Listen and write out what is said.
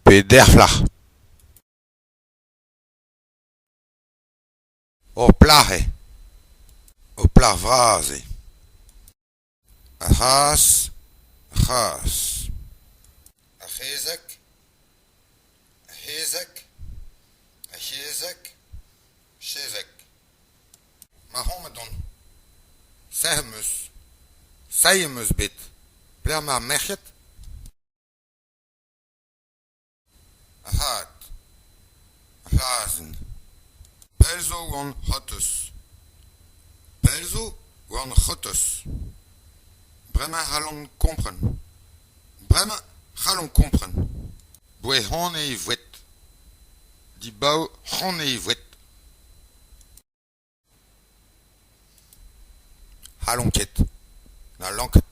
Peder flac'h. Ur plac'h eo. Ur plac'h vras eo. Ar c'hazh, ar c'hazh. Ar c'hezeg, ar c'hezeg, ar c'hezeg, c'hezeg. Mac'homet on. Sec'hed 'm eus. Sailh am eus bet. Pelec'h emañ ar merc'hed ? Ar c'had. Ar c'hlazenn. Pell zo oan c'hortoz. Pell zo oan c'hortoz. Bremañ e c'hallan kompren. Bremañ e c'hallan kompren. Boe'h eo e voued. Dibaot eo e voued. N'hallan ket. N'hallan ket.